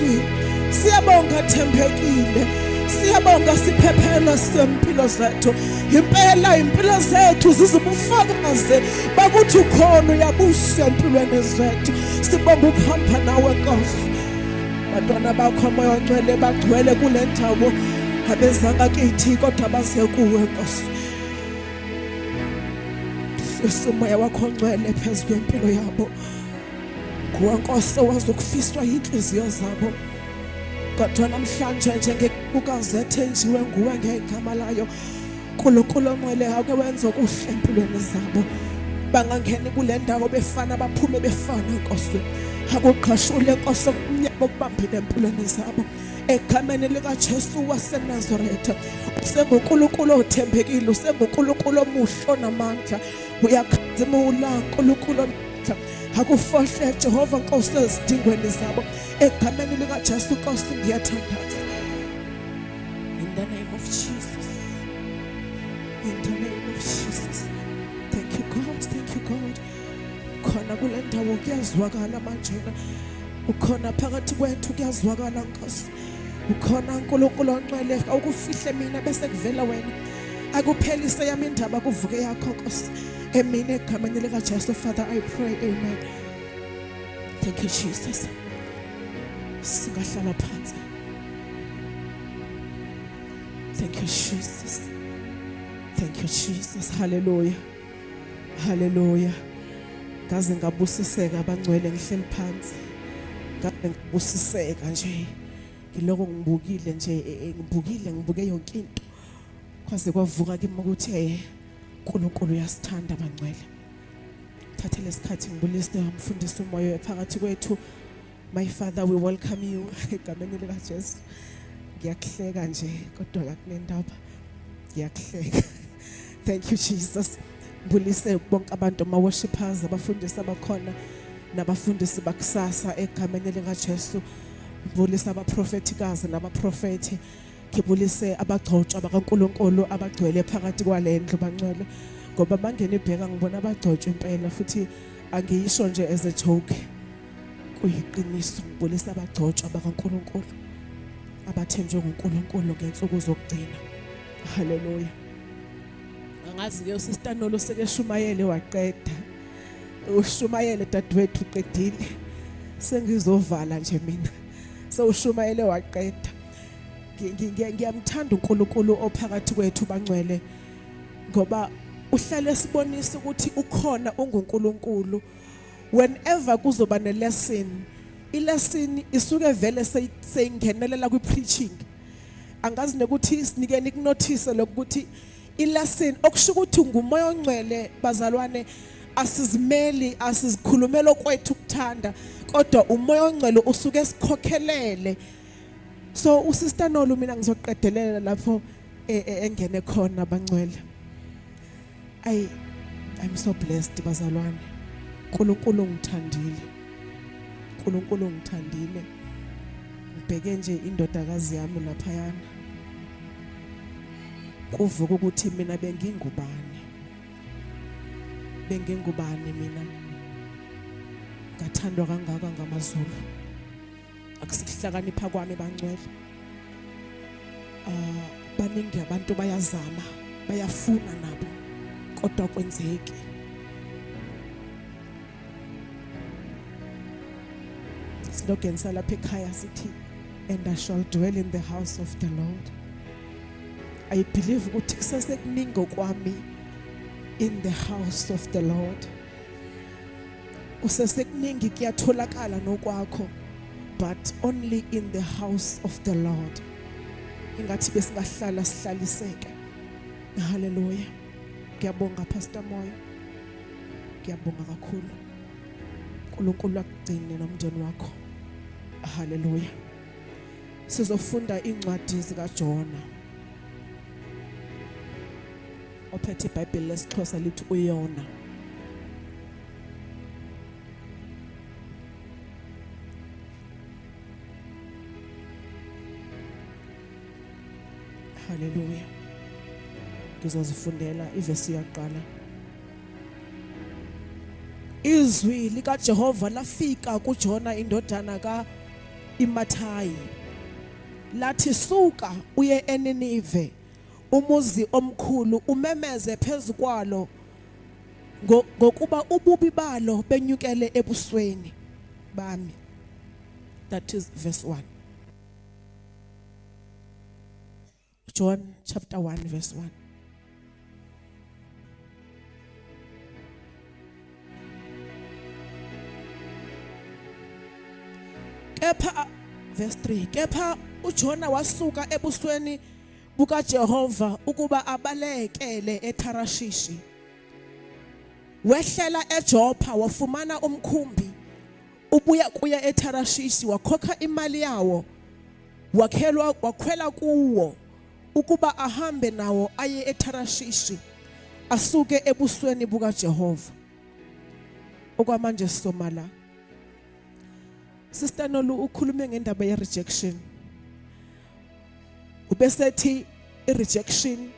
Nkosi. Siyabonga Thembekile. Siyabonga siphephelo sempilo zethu. Impela impilo zethu zizubufakazi bakuthi ukhona uyabusa empilweni zethu. Sibonga ukuhamba nawe Nkosi. Bantwana bakho moya ongcwele bagcwele kule ndawo abezanga kithi kodwa baze kuwe Nkosi. Hlisa umoya wakho ongcwele phezu kwempilo yabo. Nguwe Nkosi owazi ukufiswa yinhliziyo zabo. Kodwa namhlanje njengekukazi ethenjiwe nguwe ngegama layo. Nkulunkulu ongcwele ake wenze okuhle empilweni zabo. Bangangeni kule ndawo befana baphume befana Nkosi. Akuqhashule Nkosi okumnyama okubambile empilweni zabo. Egameni likaJesu waseNazaretha. UsenguNkulunkulu othembekile, usenguNkulunkulu omuhle onamandla. Uyakhazimula uNkulunkulu onamandla. Akufohle Jehova Nkosi ezidingweni zabo. Egameni likaJesu Nkosi ngiyathandaza. In the name of Jesus. In the name of Jesus. Thank you God, thank you God. Khona kule ndawo kuyazwakala manjena. Ukhona phakathi kwethu kuyazwakala Nkosi. Ukhona uNkulunkulu ongcwele awukufihle mina bese kuvela wena. Akuphelise yami indaba kuvuke yakho Nkosi. Emini egameni lika Jesu Father I pray amen. Thank you Jesus. Singahlala phansi. Thank you Jesus. Thank you Jesus. Hallelujah. Hallelujah. Ngaze ngabusiseka abangcwele ngihleli phansi. Ngaze ngabusiseka nje. Ngiloko ngibukile nje eh, eh, ngibukile ngibuke yonke into. Kwaze kwavuka kimi ukuthi eh uNkulunkulu uyasithanda bangcwele. Thathe lesikhathi ngibulise umfundisi umoya phakathi kwethu. My father we welcome you egameni lika Jesu. Ngiyakuhleka nje kodwa akunendaba. Ngiyakuhleka. Thank you Jesus. Ngibulise bonke abantu ama worshipers abafundisi abakhona nabafundisi bakusasa egameni lika Jesu. Ngibulise abaprofetikazi nabaprofeti. Ngibulise abagcotshwa bakaNkuluNkulu abagcwele phakathi kwalendlu bangcwele ngoba mangena ibheka ngibona abagcotshwa impela futhi angiyisho nje as a joke. Kuyiqiniso ngibulisa abagcotshwa bakaNkuluNkulu abathenjwe nguNkulunkulu ngensuku zokugcina. Haleluya. Angazi ke uSister Nolo sekeshumayele waqeda. Ushumayele dadewethu uqedile. Sengizovala nje mina. Sewushumayele waqeda. Ngiyamthanda uNkulunkulu ophakathi kwethu bangcwele ngoba uhlale esibonisa ukuthi ukhona unguNkulunkulu. Whenever kuzoba ne lesson, i lesson isuke vele seyingenelela kwi preaching. Angazi nokuthi sinikeni kunothise lokuthi i lesson okusho ukuthi ngumoya ongcwele bazalwane asizimeli asizikhulumela okwethu ukuthanda kodwa umoya ongcwele usuke esikhokhelele. So uSister Nolu mina ngizoqedelela lapho e, e, engene khona bangcwele. Ay I'm so blessed bazalwane. uNkulunkulu ungithandile. uNkulunkulu ungithandile. Ngibheke nje indodakazi yami laphayana. Kuvuka ukuthi mina bengingubani. Bengingubani mina. Ngathandwa kangaka ngamaZulu. Akusikuhlakanipha kwami bangcwele. Ah baningi abantu bayazama bayafuna nabo kodwa kwenzeki. Slogan salapha ekhaya sithi and I shall dwell in the house of the Lord. I believe ukuthi kusesekuningi okwami in the house of the Lord. Kusesekuningi kuyatholakala nokwakho but only in the house of the Lord. Ingathi besingahlala sihlaliseke. Hallelujah. Ngiyabonga Pastor Moyo. Ngiyabonga kakhulu. uNkulunkulu akugcine nomndeni wakho. Hallelujah. Sizofunda incwadi zikaJona. Ophethe iBhayibheli lesiXhosa lithi uYona. Haleluya. Ngizozifundela ivesi yaqala. Izwi likaJehova lafika kuJona indodana ka iMathayi lathi suka uye eNinive umuzi omkhulu umemeze phezu kwalo ngokuba ububi balo benyukele ebusweni bami. That is verse 1. John chapter 1 verse 1. Kepha verse 3 kepha uJona wasuka ebusweni bukaJehova ukuba abalekele eTharashishi. Wehlela eJopha wafumana umkhumbi ubuya kuya eTharashishi wakhokha imali yawo wakhelwa wakhwela kuwo ukuba ahambe nawo aye eTharashishi asuke ebusweni bukaJehova. Okwamanje soma la. Sister Nolu ukhulume ngendaba ye rejection. Ubesethi i rejection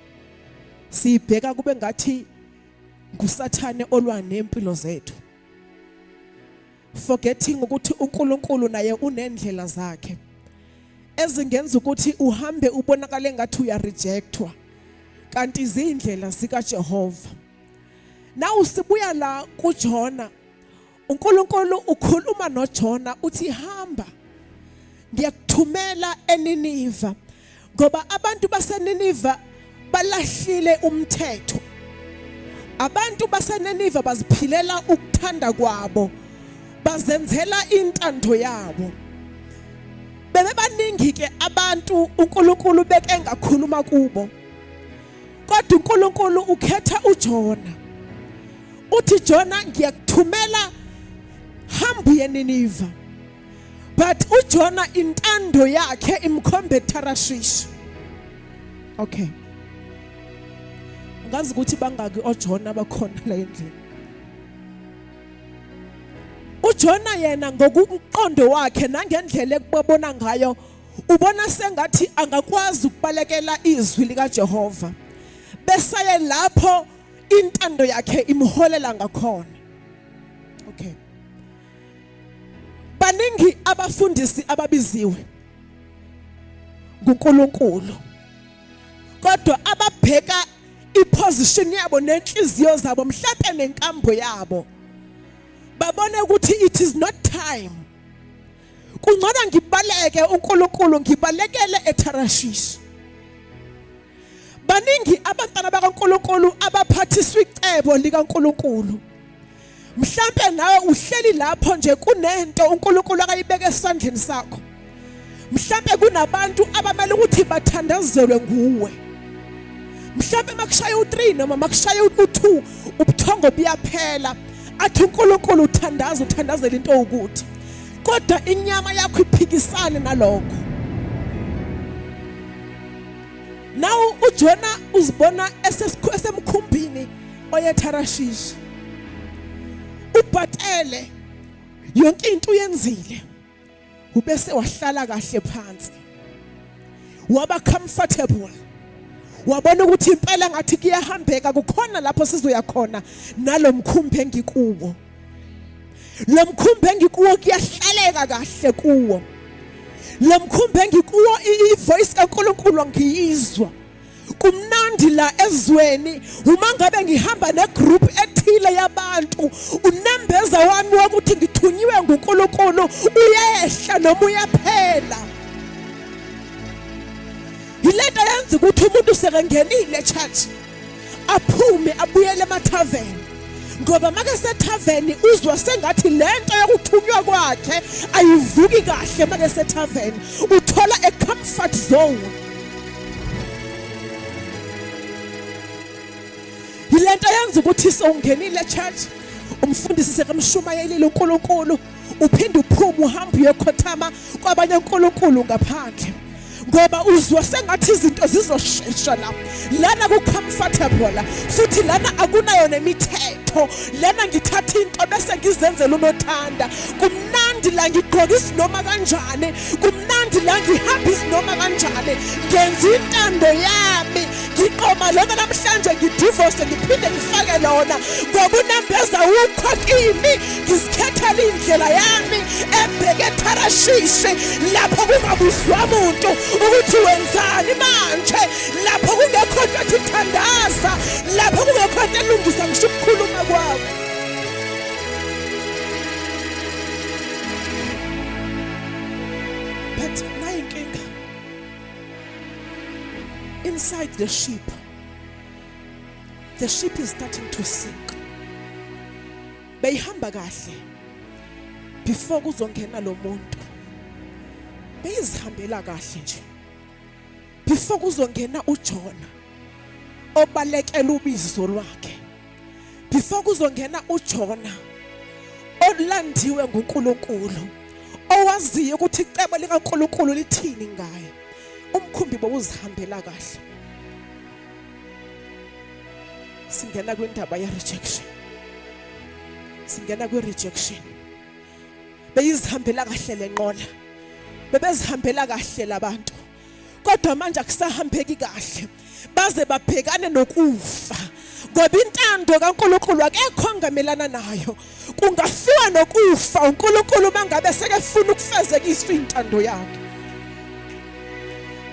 siyibheka kube ngathi ngusathane olwa nempilo zethu. Forgetting ukuthi uNkulunkulu naye unendlela zakhe ezingenza ukuthi uhambe ubonakale ngathi uya rejectwa kanti izindlela zikaJehova. Now sibuya la kuJona. uNkulunkulu ukhuluma noJona uthi hamba ngiyakuthumela eNiniva ngoba abantu baseNiniva balahlile umthetho. Abantu baseNiniva baziphilela ukuthanda kwabo, bazenzela intando yabo. Bebebaningi ke abantu uNkulunkulu beke ngakhuluma kubo. Kodwa uNkulunkulu ukhetha uJona. Uthi Jona ngiyakuthumela hamba uye eNiniva. But uJona intando yakhe imkhombe eTarashish. Okay. Ngazi ukuthi bangaki oJona abakhona la endlini. UJona yena ngokumqondo wakhe nangendlela ekubabona ngayo ubona sengathi angakwazi ukubalekela izwi likaJehova. Besaye lapho intando yakhe imholela ngakhona. Okay. Baningi abafundisi ababiziwe nguNkulunkulu kodwa ababheka iposition yabo nenhliziyo zabo mhlawumbe nenkambo yabo babone ukuthi it is not time kungcono ngibaleke uNkulunkulu ngibalekele eTarashish. Baningi abantwana bakaNkulunkulu abaphathiswa icebo likaNkulunkulu. Mhlampe nawe uhleli lapho nje kunento uNkulunkulu akayibeke esandleni sakho. Mhlampe kunabantu abamele ukuthi bathandazelwe nguwe. Mhlampe makushaya u3 noma makushaya u2 ubuthongo buyaphela. Athi uNkulunkulu uthandaza uthandazela into ukuthi kodwa inyama yakho iphikisane nalokho. Now uJona uzibona esemkhumbini oyeTharashishi. Ubhatele yonke into uyenzile. Ubese wahlala kahle phansi. Waba comfortable. Wabona ukuthi impela ngathi kuyahambeka kukhona lapho sizoya khona nalomkhumbi engikuwo. Lo mkhumbi engikuwo kuyahlaleka kahle kuwo. Lo mkhumbi engikuwo ivoice kaNkulunkulu angiyizwa. Kumnandi la ezweni uma ngabe ngihamba negroup ethile yabantu unembeza wami wokuthi ngithunyiwe nguNkulunkulu uyehla noma uyaphela. Yilento yenza ukuthi umuntu sekengenile church aphume abuyele emathaveni ngoba make sethaveni uzwa sengathi lento yokuthunywa kwakhe ayivuki kahle make sethaveni uthola a comfort zone. Yilento yenza ukuthi sowungenile church umfundisi sekamshumayelile uNkulunkulu uphinde uphume uhambe uyokhothama kwabanye uNkulunkulu ngaphandle ngoba uzwa sengathi izinto zizoshesha la lana ku-comfortable futhi lana akunayo nemithetho lana ngithatha into bese ngizenzela unothanda kumnandi la ngigqoka isinoma kanjani kumnandi la ngihamba isinoma kanjani ngenza intando yami ngiqoma lona namhlanje ngidivorce ngiphinde ngifake lona ngoba unembeza wukho kimi ngizikhethela indlela yami. ebheke eTharashishi lapho kungabuzwa muntu ukuthi wenzani manje, lapho kungekho nto ethi thandaza, lapho kungekho nto elungisa ngisho ukukhuluma kwakho. But nayi inkinga, inside the ship is starting to sink. Beyihamba kahle before kuzongena lo muntu, beyizihambela kahle nje before kuzongena uJona obalekela ubizo lwakhe, before kuzongena uJona olandiwe nguNkulunkulu, owaziyo ukuthi icebo likaNkulunkulu lithini ngaye. Umkhumbi bowuzihambela kahle. Singena kwindaba ye rejection, singena kwi rejection. Beyizihambela kahle lenqola, bebezihambela kahle labantu, kodwa manje akusahambeki kahle, baze babhekane nokufa, ngoba intando kaNkulunkulu akekho ongamelana nayo. Kungafiwa nokufa uNkulunkulu mangabe sekefuna ukufezekisa intando yakhe.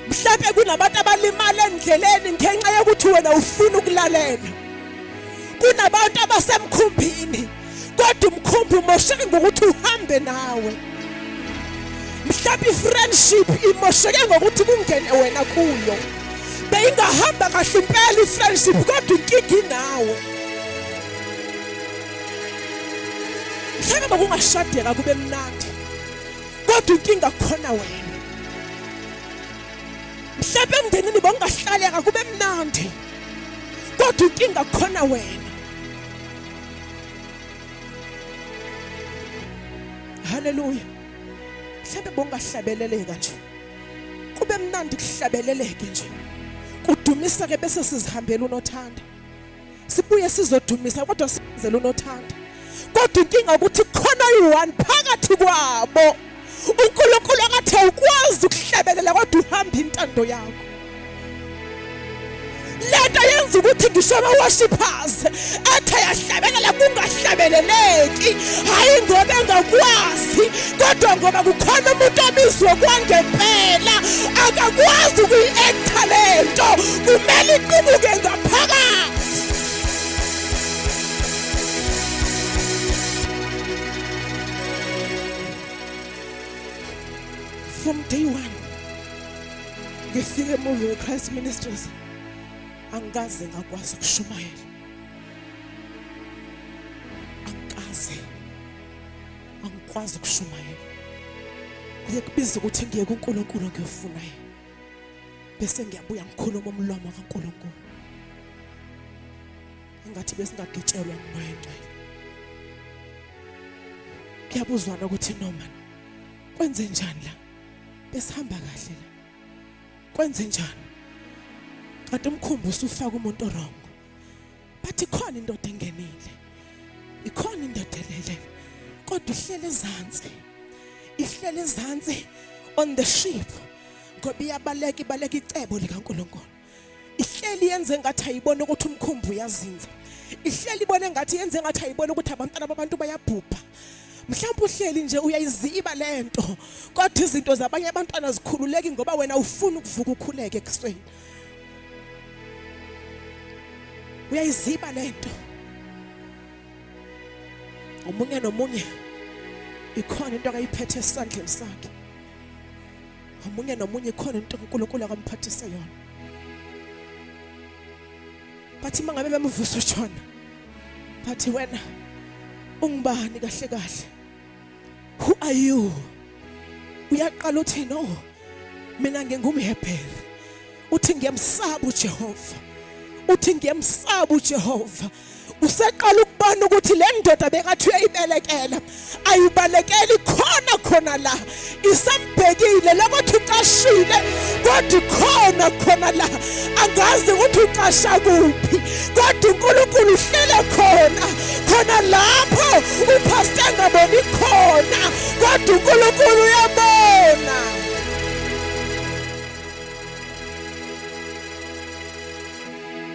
Mhlawumbe kunabantu abalimala endleleni ngenxa yokuthi wena ufuna ukulalela. Kunabantu abasemkhumbini kodwa umkhumbi umosheke ngokuthi uhambe nawe. Mhlawumbe i-friendship imosheke ngokuthi kungene wena kuyo. Beyingahamba kahle impela i-friendship kodwa inkinga inawe. Mhlawumbe bokungashadeka kube mnandi kodwa inkinga khona wena. Mhlawumbe emndenini bongahlaleka kube mnandi kodwa inkinga khona wena. Haleluya. Mhlawumbe bongahlabeleleka nje kube mnandi, kuhlabeleleke nje, kudumisa ke, bese sizihambela unothanda, sibuye sizodumisa, kodwa sizela unothanda. Kodwa inkinga ukuthi khona uyi-one phakathi kwabo uNkulunkulu akathi awukwazi ukuhlabelela kodwa uhamba intando yakho. Lento yenza ukuthi ngisho ama-worshippers athi ayahlabelela kungahlabeleleki, hhayi ngoba engakwazi, kodwa ngoba kukhona umuntu obizwe kwangempela akakwazi ukuyi-ektha lento, kumele iqubuke ngaphakathi. From day one ngifike eMoving Christ Ministries, angikaze ngakwazi ukushumayela, angikaze, angikwazi ukushumayela. Kuye kubiza ukuthi ngiye kuNkulunkulu ngiyofuna yena, bese ngiyabuya ngikhuluma umlomo kaNkulunkulu. Engathi besingagitshelwa nguMoya Ngcwele. Kuyabuzwana ukuthi no man, kwenze njani la, besihamba kahle la, kwenze njani? Kanti umkhumbi usufaka umuntu wrong. Bathi khona indoda engenile, ikhona indoda elele, kodwa ihlele ezansi, ihlele ezansi on the ship, ngoba iyabaleka, ibaleka icebo likaNkulunkulu. Ihleli yenze ngathi ayibona ukuthi umkhumbi uyazinza, ihleli ibone ngathi, yenze ngathi ayibona ukuthi abantwana babantu bayabhubha. Mhlawumbe uhleli nje uyayiziba lento, kodwa izinto zabanye abantwana zikhululeki ngoba wena ufuna ukuvuka ukhuleke ekuseni. Uyayiziba lento. Omunye nomunye ikhona into akayiphethe esandleni sakhe, omunye nomunye ikhona into uNkulunkulu akamphathise yona. Bathi mangabe bemvusa uJona, bathi wena ungubani kahle kahle, who are you? Uyaqala uthi no, mina ngingumHebheru. Uthi ngiyamsaba uJehova, uthi ngiyamsaba uJehova. Useqala ukubona ukuthi le ndoda bekathi uyayibelekela ayibalekeli, khona khona la isambhekile, lokuthi ucashile kodwa khona khona la angazi ukuthi ucasha kuphi, kodwa uNkulunkulu uhlele khona khona lapho upastor engaboni khona, kodwa uNkulunkulu uyabona.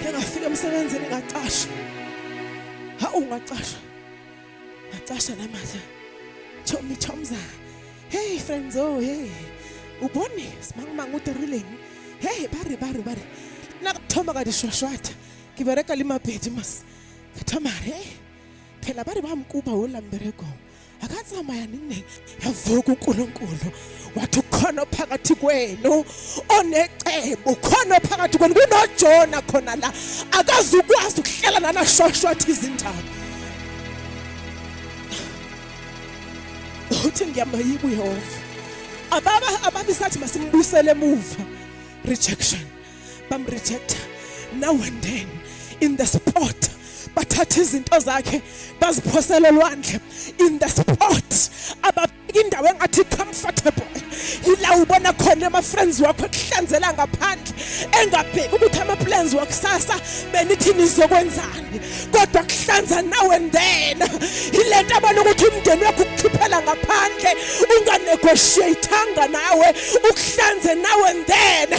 Ke ngafika emsebenzini ngacasha, hawu ngacasha, ngacasha namanje. Chomi chomza. Hey friends, oh hey. O bone semang mang o dirileng? Hey ba re ba re ba re. Nna ka thoma ka di shwashwatha. Ke bereka le Mapedi mas. Ka thoma re hey. Phela ba re ba mkuba wola mberekong. A ka tsamaya neng neng. Yavuka uNkulunkulu. Wathi ukhona phakathi kwenu onecebo, khona phakathi kwenu kunoJona khona la. Akazukwazi ukuhlala nana shwashwatha izindaba. Uthi ngiyamayika uYehova. Ababa ababisathi masimbuyisele emuva. Rejection. Bamrejecta now and then in the spot. Bathatha izinto zakhe baziphosela olwandle in the spot. Ababheka indawo engathi comfortable. Yila ubona khona ama friends wakho ekuhlanzela ngaphandle engabheki ukuthi ama plans wakusasa benithi nizokwenzani, kodwa kuhlanza now and then. Yilento abona ukuthi umndeni wakho ukukhiphela ngaphandle unganegotiatanga nawe, ukuhlanze now and then,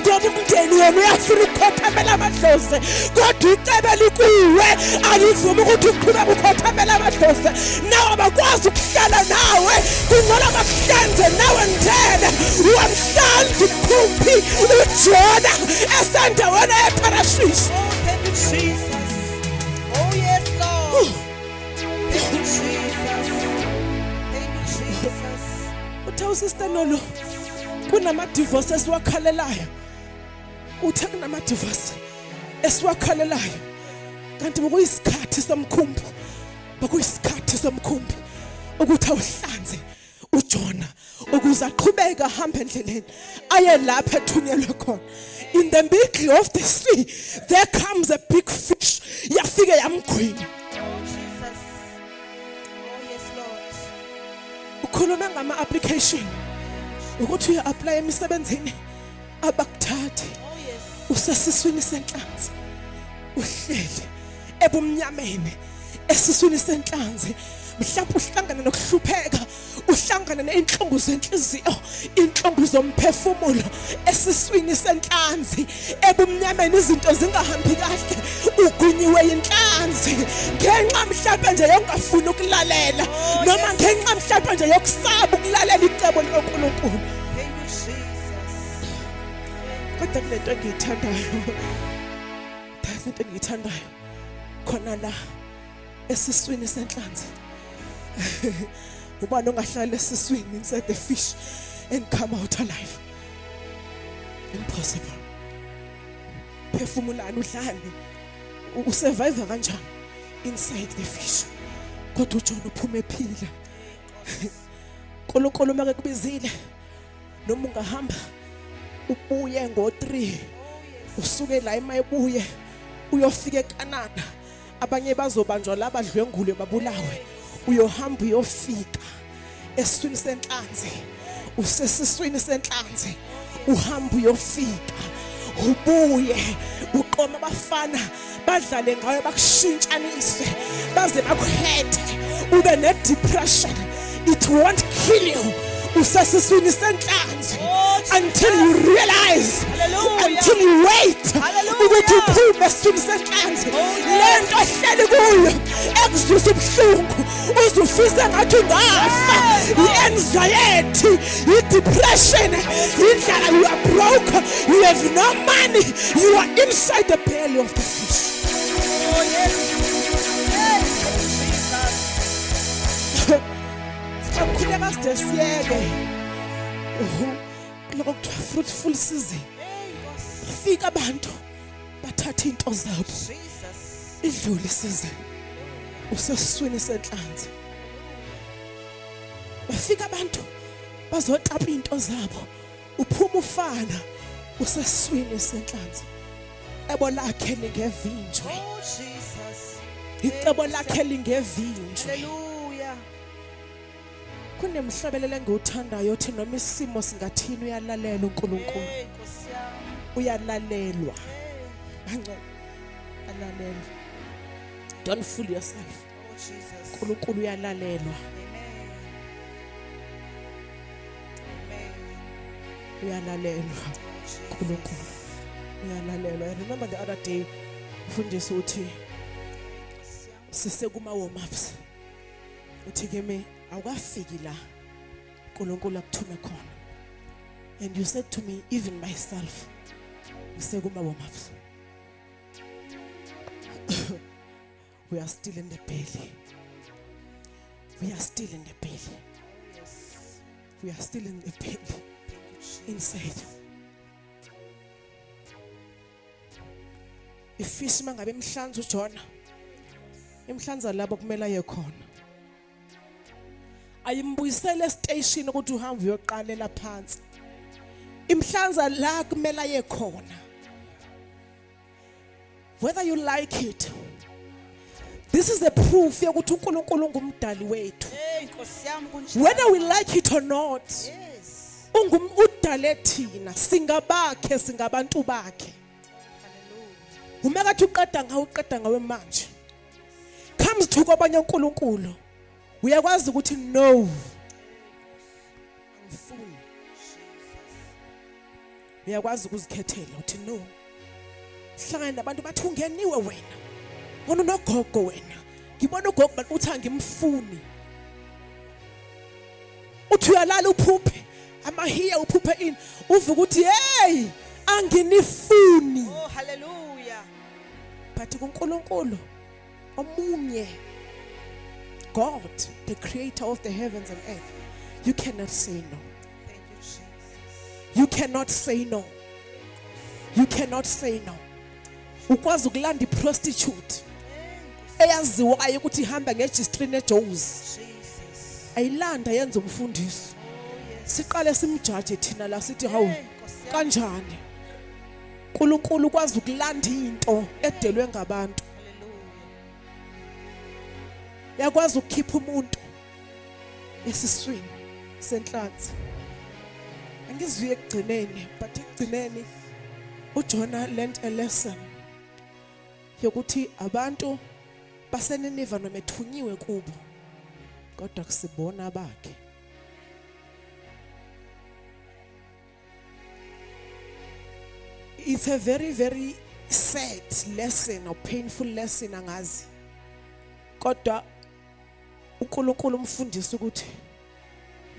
ngoba umndeni wona uyafuna ukukhothamela amadlozi, kodwa icebe likuwe alivumi ukuthi uqhubeke ukhothamela amadlozi. Nawe abakwazi ukuhlala nawe, kungcono bakuhlanze now and then. Wamhlanza umkhumbi uJona esendaweni eTarashishi. Oh, thank you, Jesus. Oh, yes, Lord. Thank you, Jesus. Thank you, Jesus. Uthe uSister Nolo kunama divorce esiwakhalelayo. Uthe kunama divorce esiwakhalelayo. Kanti bekuyisikhathi somkhumbi. Bekuyisikhathi somkhumbi ukuthi awuhlanze uJona ukuze aqhubeke ahambe endleleni aye lapha ethunyelwe khona. In the middle of the sea there comes a big fish, yafike yamgwinya. Oh, Jesus. Oh, yes, Lord. Ukhulume ngama application ukuthi uya apply emisebenzini abakuthathi. Oh, yes. Usesiswini senhlanzi, uhleli ebumnyameni esiswini senhlanzi, mhlawumbe uhlangana nokuhlupheka, uhlangana nezinhlungu zenhliziyo, inhlungu zomphefumulo esiswini senhlanzi ebumnyameni, izinto zingahambi kahle, ugunyiwe inhlanzi ngenxa mhlawumbe nje yokungafuni ukulalela, Oh, noma yes. ngenxa mhlawumbe nje yokusaba ukulalela icebo likaNkulunkulu. Thank you, Jesus. Kodwa kulento engiyithandayo, lento engiyithandayo khona la esiswini senhlanzi, ubani ongahlala esiswini inside the fish and come out alive? Impossible. Phefumulani, udlani, usurvive kanjani inside the fish? Kodwa uJona uphuma ephila. uNkulunkulu make kubizile, noma ungahamba ubuye ngo3 usuke la emayibuye uyofika eKanana, abanye bazobanjwa la badlwengulwe babulawe, uyohamba uyofika esiswini senhlanzi. Usesiswini senhlanzi, uhamba uyofika ubuye uqoma abafana badlale ngawe, bakushintshanise baze bakuhethe, ube ne-depression. It won't kill you. Usesiswini senhlanzi until you realize, Hallelujah. until you wait Hallelujah. ukuthi uphume esiswini senhlanzi. Oh, yes. Lento ehleli kuyo ekuzwisa ubuhlungu, uzufisa ngathi ungafa, i-anxiety, i-depression, indlala, you are broke, you have no money, you are inside the belly of the fish. Oh, yes. Hey, thank you, Jesus. Sikhuleka side siyeke lokho kuthiwa fruitful season. Hey, Nkosi. Fika abantu bathatha into zabo, Jesus. idlule isizini, usesiswini senhlanzi. Bafika abantu bazotapa into zabo, uphuma ufana usesiswini senhlanzi. Icebo lakhe lingevinjwe. Oh, Jesus. Icebo lakhe lingevinjwe. Hallelujah. Kunemhlabelelo engiwuthandayo othi noma isimo singathini uyalalela uNkulunkulu. Hey, Nkosi yami. Uyalalelwa. Hey. Bangcwele, alalelwa. Don't fool yourself. Oh, Jesus. uNkulunkulu uyalalelwa. Amen. Amen. Uyalalelwa. Oh, Jesus. uNkulunkulu uyalalelwa. I remember the other day mfundisi uthi Nkosi yami. sise kuma warm ups, uthi kimi Awukafiki la uNkulunkulu akuthume khona. And you said to me, even myself, ngisekumabo mafs. We are still in the belly. We are still in the belly. Yes. We are still in the belly. Thank you, Jesus. Inside. Ifishi mangabe imhlanza uJona. Imhlanza labo kumele aye khona. Ayimbuyisele estation ukuthi uhambe uyoqalela phansi. Imhlanza la kumele aye khona. Whether you like it. This is a proof yokuthi uNkulunkulu ungumdali wethu. Hey Nkosi yami kunjalo. Whether we like it or not. Yes. Ungum udale thina singabakhe singabantu bakhe. Hallelujah. Uma kathi uqeda ngawe uqeda ngawe manje. Comes to kwabanye uNkulunkulu. Uyakwazi ukuthi no. Angifuni. Uyakwazi ukuzikhethela uthi no. Hlangana nabantu bathi ungeniwe wena. Wena unogogo wena. Ngibona ugogo but uthi angimfuni. Uthi uyalala uphuphe amahiya uphuphe ini uvuka uthi hey anginifuni. Oh hallelujah. But kuNkulunkulu omunye God the creator of the heavens and earth you cannot say no. Thank you Jesus. You cannot say no. You cannot say no. Ukwazi ukulanda iprostitute eyaziwayo ukuthi ihamba ngeGistrin eJozi. Jesus. Ayilanda yenza umfundisi. Oh yes. Siqale simjaje thina la sithi hawu Hey, Nkosi yami. kanjani? uNkulunkulu ukwazi ukulanda into edelwe ngabantu. Hallelujah. Yakwazi ukukhipha umuntu esiswini senhlanzi. Angizwi ekugcineni but ekugcineni uJona learned a lesson yokuthi abantu baseNiniva noma ethunyiwe kubo kodwa kusibona bakhe. It's a very very sad lesson or painful lesson angazi. Kodwa uNkulunkulu umfundisa ukuthi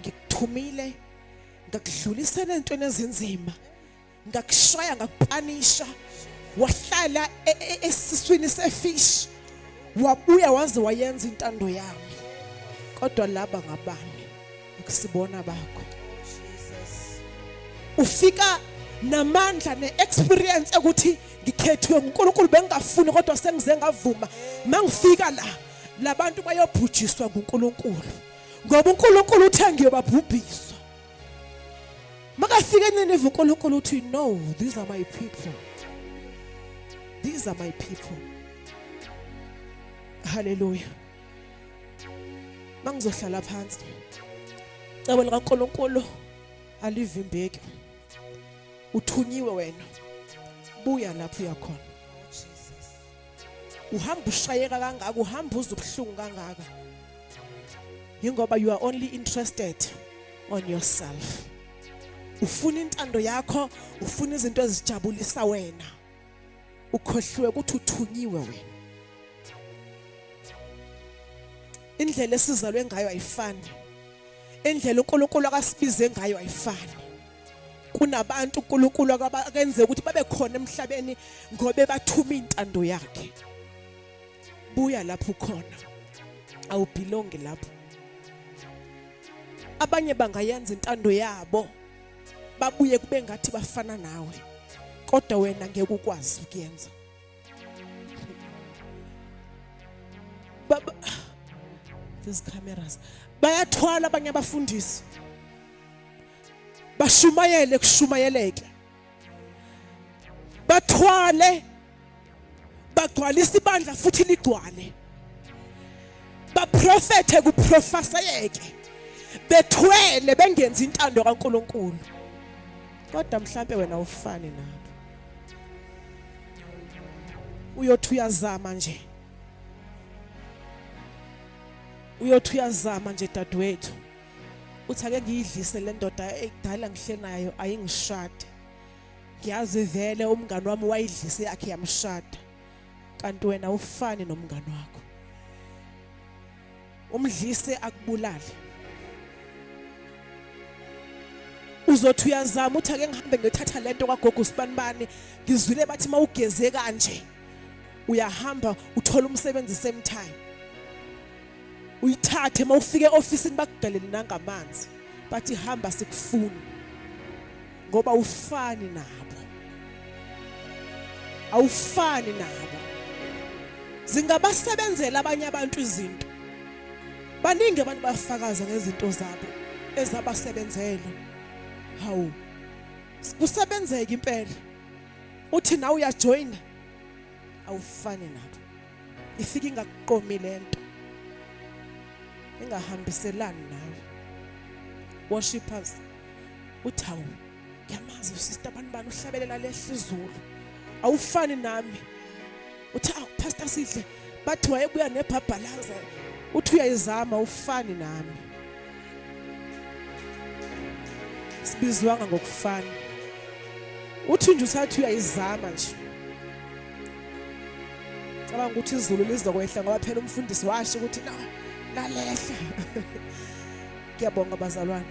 ngikuthumile ngakudlulisela entweni ezinzima ngakushaya ngakupanisha wahlala e, e, esiswini sefish wabuya waze wayenza intando yami kodwa laba ngabami ukusibona bakho Jesus. Ufika namandla neexperience ukuthi ngikhethiwe nguNkulunkulu bengingafuni kodwa sengize ngavuma mangifika la labantu bayobhujiswa nguNkulunkulu ngoba uNkulunkulu uthe ngiyobabhubhiswa makafika eNiniva uNkulunkulu uthi no these are my people these are my people haleluya mangizohlala phansi cebo likaNkulunkulu alivimbeki uthunyiwe wena buya lapho uyakhona uhamba ushayeka kangaka uhamba uze ubuhlungu kangaka yingoba you are only interested on yourself ufuna intando yakho ufuna izinto ezijabulisa wena ukhohliwe ukuthi uthunyiwe wena indlela esizalwe ngayo ayifani indlela uNkulunkulu akasibize ngayo ayifani kunabantu uNkulunkulu akenze ukuthi babe khona emhlabeni ngoba bathuma intando yakhe buya lapho ukhona awubelongi lapho abanye bangayenza intando yabo babuye kube ngathi bafana nawe kodwa wena ngeke ukwazi ukuyenza baba these cameras bayathwala abanye abafundisi bashumayele kushumayeleke bathwale bagcwalisa ibandla futhi ligcwale baprofethe kuprofasayeke bethwele bengenza intando kaNkuluNkulu kodwa mhlambe wena ufani nabo uyothi uyazama nje uyothi uyazama nje dadewethu uthi ake ngiyidlise le ndoda ekudala ngihle nayo ayingishade ngiyazi vele umngani wami wayidlise yakhe yamshada kanti wena ufani nomngani wakho. Umdlise akubulale. Uzothi uyazama uthi ake ngihambe ngiyothatha lento kagogo sibanibani ngizwile bathi mawugeze kanje uyahamba uthola umsebenzi same time. Uyithathe mawufika eofisini bakugalele nangamanzi bathi hamba sikufuni ngoba ufani nabo. Awufani nabo. Zingabasebenzela abanye abantu izinto. Baningi abantu bafakaza ngezinto zabo ezabasebenzela. Hawu. Kusebenzeka impela. Uthi nawe uyajoyina awufani nabo. Ifike ingakuqomi lento. Ingahambiselani nawe. Worshippers uthi hawu ngiyamazi usister bani bani uhlabelela lehla izulu. Awufani nami. Uthi awu pastor Sihle bathi wayebuya nebhabhalaza uthi uyayizama ufani nami. Sibizwanga ngokufana. Uthi nje usathi uyayizama nje. Cabanga ukuthi izulu lizokwehla ngoba phela umfundisi washo ukuthi na lalehla. Ngiyabonga bazalwane.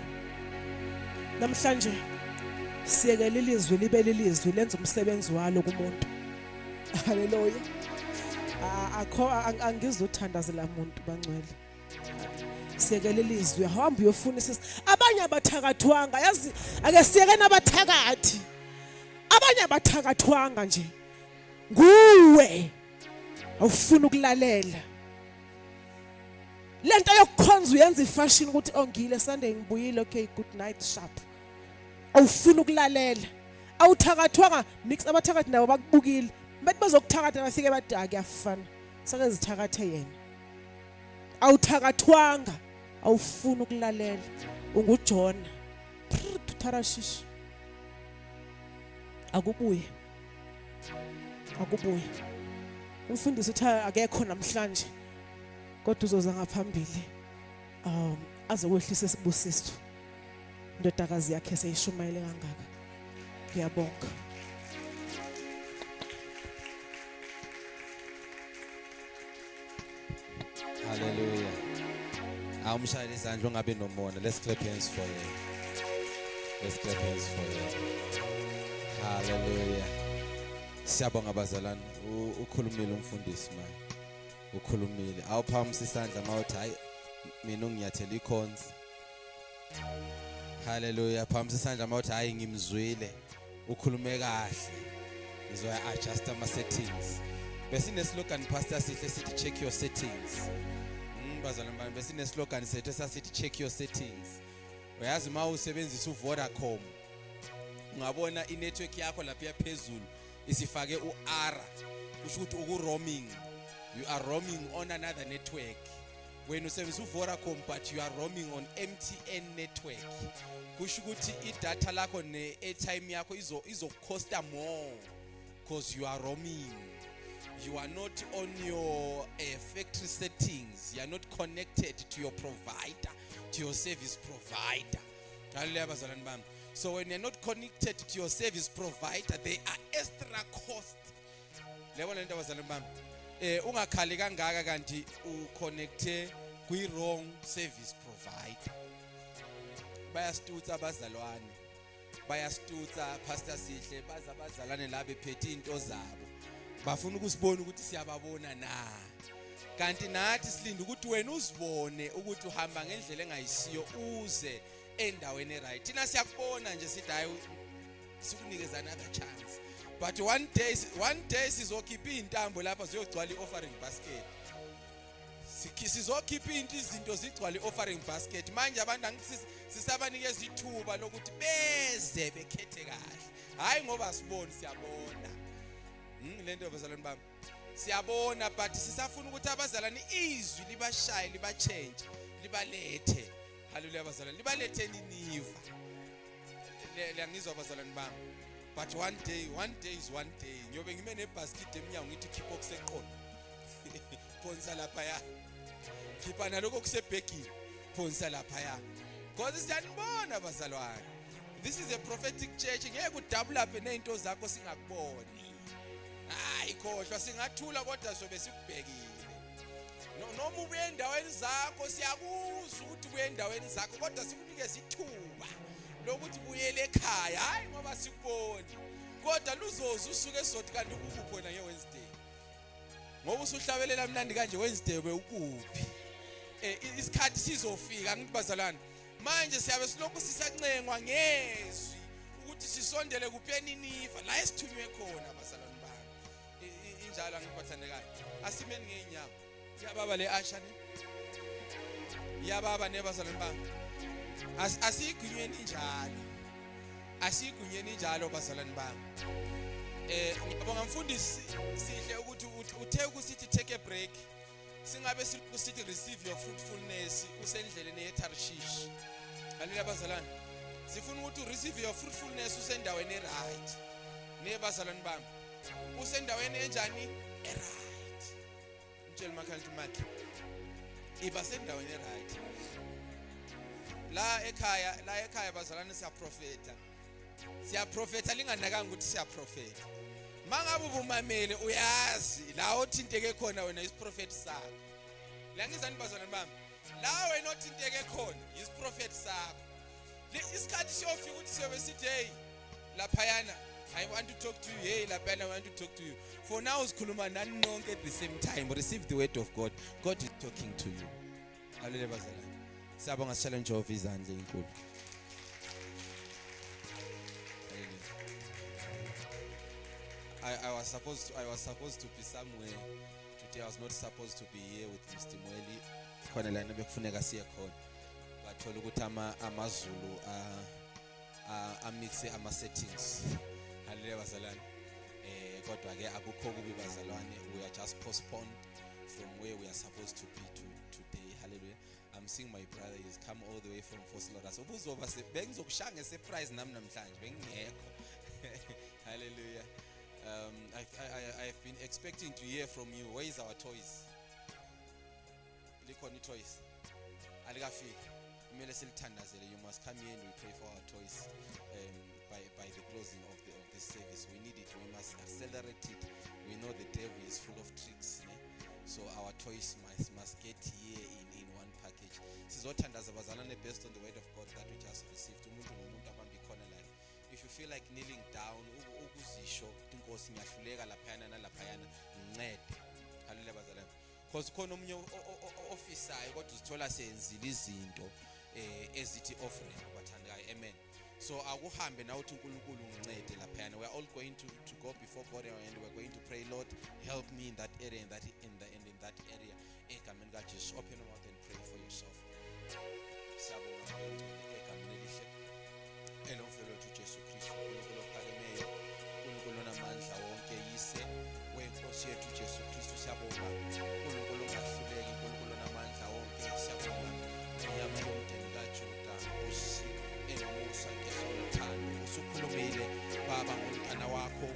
Namhlanje siyekela ilizwi libe lilizwi lenza umsebenzi walo kumuntu. Haleluya. Akho angizothandazela muntu bangcwele. Siyekela ilizwi hamba uyofuna isisi. Abanye abathakathwanga yazi ake siyekeni abathakathi. Abanye abathakathwanga nje. Nguwe awufuni ukulalela. Lento yokukhonza uyenza ifashion ukuthi oh ngile Sunday ngibuyile okay good night sharp. Awufuni ukulalela. Awuthakathwanga mix abathakathi nabo bakubukile. Bathi bazokuthakatha bafike bathi akuyafana. Sake zithakathe yena. Awuthakathwanga awufuni ukulalela. UnguJona. Tharashish. Akubuye. Akubuye. Umfundisi uthi akekho namhlanje. Kodwa uzoza ngaphambili. Azokwehlisa isibusiso. Indodakazi yakhe seyishumayele kangaka. Ngiyabonga. Hallelujah. Awumshayele izandla ungabi nomona. Let's clap hands for him. Let's clap hands for him. Hallelujah. Siyabonga bazalwane. Ukhulumile umfundisi manje. Ukhulumile. Awuphakamisa isandla mawuthi hayi mina unginyathela ikhonzi. Hallelujah. Phakamisa isandla mawuthi hayi ngimzwile. Ukhulume kahle. Ngizoya adjust ama settings. Besine slogan pastor sihle sithi check your settings. Bazalwane bami besine slogan sethu esasithi check your settings. Uyazi uma usebenzisa uVodacom ungabona inetwork yakho lapha yaphezulu isifake uR kusho ukuthi uku roaming. You are roaming on another network. Wena usebenzisa uVodacom but you are roaming on MTN network. Kusho ukuthi idatha lakho ne-airtime yakho izokucosta more because you are roaming. You are not on your factory settings. You are not connected to your provider, to your service provider. Hallelujah, bazalwane bami. So when you're not connected to your service provider, there are extra costs. Lebo lento bazalwane bami. Ungakhali kangaka kanti uconnecte kwi wrong service provider. Bayasitutsa abazalwane. Bayasitutsa Pastor Sihle baza abazalwane la bephethe into zabo. Bafuna ukusibona ukuthi siyababona na. Kanti nathi silinda ukuthi wena uzibone ukuthi uhamba ngendlela engayisiyo uze endaweni eright. Thina siyakubona nje sithi hayi sikunikeza another chance. But one day sizokhipha izintambo lapha ziyogcwala i-offering basket. Sizokhipha into izinto zigcwala i-offering basket. Manje abantu angithi sisabanikeza ithuba lokuthi beze bekhethe kahle. Hayi ngoba siboni siyabona. Lento bazalwane bami. Siyabona but sisafuna ukuthi abazalwane izwi libashaye libachange libalethe. Hallelujah bazalwane libalethe Niniva. Liyangizwa bazalwane bami. But one day, one day is one day. Ngiyobe ngime nebasket emnyango ngithi khipha okuseqolo. Phonsa lapha ya. Khipha nalokho okusebhegini. Phonsa lapha ya. Because siyanibona bazalwane. This is a prophetic church. Ngeke udabula apha nezinto zakho singakuboni. Hayi khohlwa singathula kodwa sobe sikubhekile. Noma ubuye endaweni zakho, siyakuzwa ukuthi ubuye endaweni zakho, kodwa sikunikeza ithuba lokuthi buyele ekhaya. Hayi ngoba sikuboni, kodwa luzoze usuke esizothi kanti ukuphi wena nge-Wednesday, ngoba usuhlabelela mnandi kanje. Wednesday bewukuphi? Isikhathi sizofika. Ngithi bazalwane, manje siyabe silokhu sisancengwa ngezwi ukuthi sisondele kuphi? ENiniva, la esithunywe khona, bazalwane bami. Injalo, angikuthandekayo. Asimeni ngeenyawo. Iyababa le asha ne, iyababa ne, bazalwane bami. Asiyigwinyweni njalo, asiyigwinyeni njalo, bazalwane bami. Ngiyabonga mfundisi Sihle ukuthi uthe ukusithi take a break, singabe sithi receive your fruitfulness usendleleni yeTarshish. Haleluya bazalwane, sifuna ukuthi receive your fruitfulness usendaweni e-right ne, bazalwane bami. Usendaweni enjani? E-right. Mtshele makhala ukuthi makhe iba sendaweni e-right la ekhaya. La ekhaya bazalwane, siyaprofeta, siyaprofeta linganakanga ukuthi siyaprofeta. Mangabe ubumamele, uyazi la othinteke khona wena, isiprofeti sakho la. Ngizani bazalwane bami, la wena othinteke khona isiprofeti sakho. Isikhathi siyofika ukuthi siyobe sithi, hey, laphayana I want to talk to you. Hey, laphayana I want to talk to you. For now sikhuluma nani nonke at the same time. Receive the word of God. God is talking to you. Haleluya bazalwane, siyabonga. Sishayele Jehova izandla ezinkulu. Hallelujah. I was supposed to be somewhere today. I was not supposed to be here with Mr. Mweli. Khona lana bekufuneka siye khona. Bathola ukuthi ama amaZulu a amixe ama settings. Haleluya bazalwane. Kodwa ke akukho kubi bazalwane. We are just postponed from where we are supposed to be to today. Hallelujah. I'm seeing my brother. He's come all the way from Vosloorus. Ubuzoba bengizokushaya nge-surprise nami namhlanje bengingekho. Hallelujah. I've been expecting to hear from you. Where is our toys? Likhona i-toys? Alikafiki. Kumele silithandazele. You must come here and we pray for our toys by the closing of this service. We need it. We must accelerate it. We know the devil is full of tricks. Ne? So our toys must get here in one package. Sizothandaza bazalwane based on the word of God that we just received. Umuntu ngomuntu abambe ikhona lakhe. If you feel like kneeling down, ukuzisho ukuthi inkosi ngiyahluleka laphayana nalaphayana, ngincede. Haleluya bazalwane. Because khona omunye ofisayo kodwa uzithola senzile izinto ezithi offering, bathandekayo. Amen. So akuhambe nawe uthi uNkulunkulu ungincede laphayana. We are all going to go before God and we are going to pray, Lord, help me in that area and that in the and in that area, egameni kaJesu. Open your mouth and pray for yourself. Siyabonga Moya egameni elihle elomfelo wethu uJesu Kristu. uNkulunkulu ophakemeyo, uNkulunkulu onamandla wonke, yise wenkosi yethu uJesu Kristu, siyabonga. uNkulunkulu ongahluleki, uNkulunkulu onamandla wonke, siyabonga. Ngonyama yomndeni kaJuda, Nkosi enomusa, Nkosi onothando, usukhulumile baba ngomntana wakho.